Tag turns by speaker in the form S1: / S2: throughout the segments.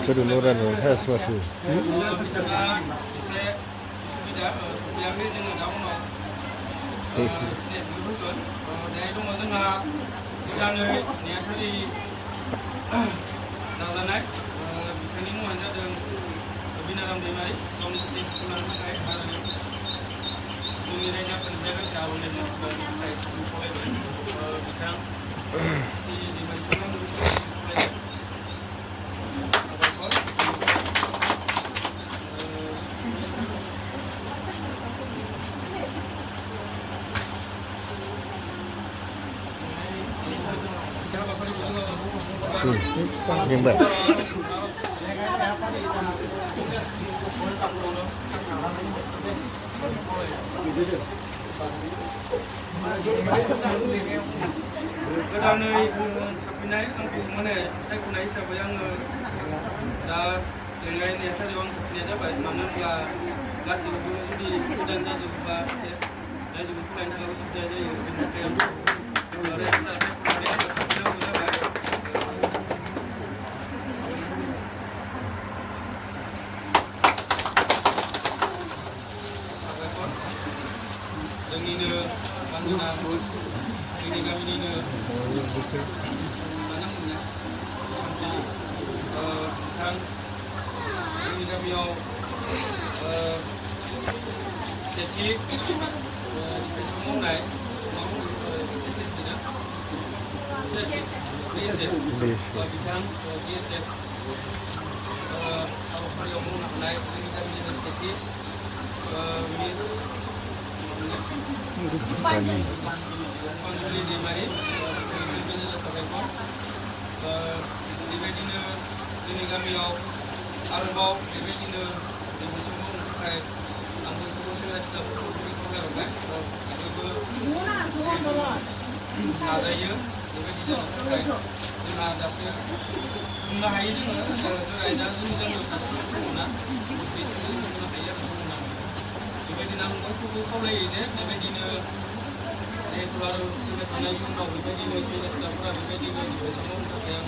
S1: Kedudukan khas mati. Gimba.
S2: Goदानै थाफैनाय आंखौ माने सायख'नाय हिसाबै आङो दा लेंनाय नेहाथारियाव आं थाफैनाय जाबाय मानो होनब्ला गासैबो जुदि गोदान जाजोबोबा एसे रायजोखौ सोलायनो थाखाय उसुबिदा जायो बेनिफ्राय आरो सायख'नानै आङो थाफैनांगौ जाबाय साबायखर जोंनिनो मानगोनां जोंनि गामिनिनो बिथां जोंनि गामियाव सेथि डिफेन्सआव मावनाय बिथां BSF हाबाफारियाव मावनो हानाय जोंनि गामिनिनो सेथि miss Panjuli Demari, Presiden Sabaikon, bebaदिनो जोंनि गामियाव आरोबाव बेबायदिनो दिनैसिम मावनो थाखाय आंबो जोबोद सेंग्रा-सिख्लाफोरखौ खावलायहरबाय बयबो नाजायो बेबायदि जानो थाखाय जोंहा दासो बुंनो हायो जोङो दा जोंनि गामियाव सासे दङना बुंनो हायो आरो बेबायदिनो आं बयखौबो खावलायो जे बेबायदिनो जिहेतु आरो फैबाय थानाय इयुनाव बेबायदिनो सेंग्रा सिख्लाफोरा बेबायदिनो डिफेन्सआव मावनो थाखाय आं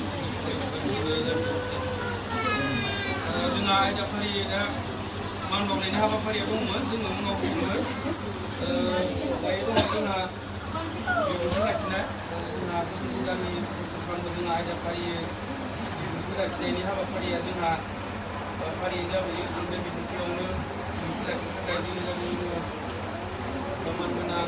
S2: जोंहा आयदाफारि दा मान बावनायनि हाबाफारिया दंमोन जोङो उनाव बुङो दायो दङ जोंहा बिबुंथि लाखिनाय जोंहा बोसोरनि गामि बोसोरफ्रोमबो जोंहा आयदाफारि बिबुंथि लाखिनायनि हाबाफारिया जोंहा फारियै जाबोयो जों बे बिबुंथियावनो बिबुंथि लाखिनो थाखाय जोंनि गामिनिनो मान गोनां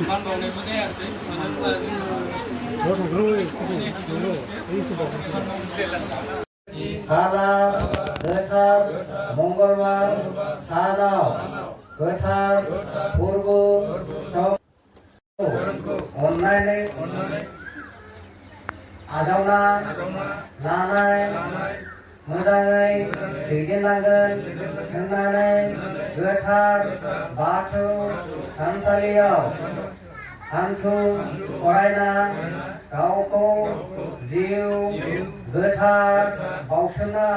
S2: मान बावनायबो जायासै मानो
S3: Salam Getar Mongolwar Sanau Getar Purbo Som Online आजावना लानाय मोजाङै दैदेनलांगोन होननानै गोथार बाथौ थानसालियाव हान्थु खरायना गावखौ जिउ गोथार बाउसोमना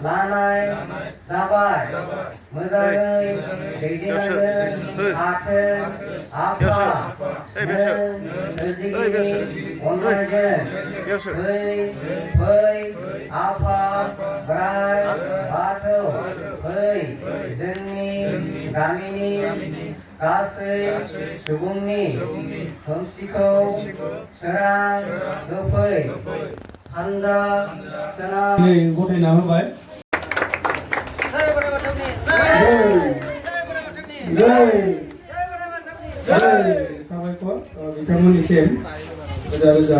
S3: लानाय जाबाय। मोजाङै दैदेनलांगोन हाथों आफा नों सोरजिगिरि अननायजों फै आफा बोराइ बाथौ फै जोंनि गामिनि गासै सुबुंनि खोमसिखौ सोरां होफै सानजा सोनाब
S2: गथायना होबाय। साबायखर बिथांमोननिसिम रोजा रोजा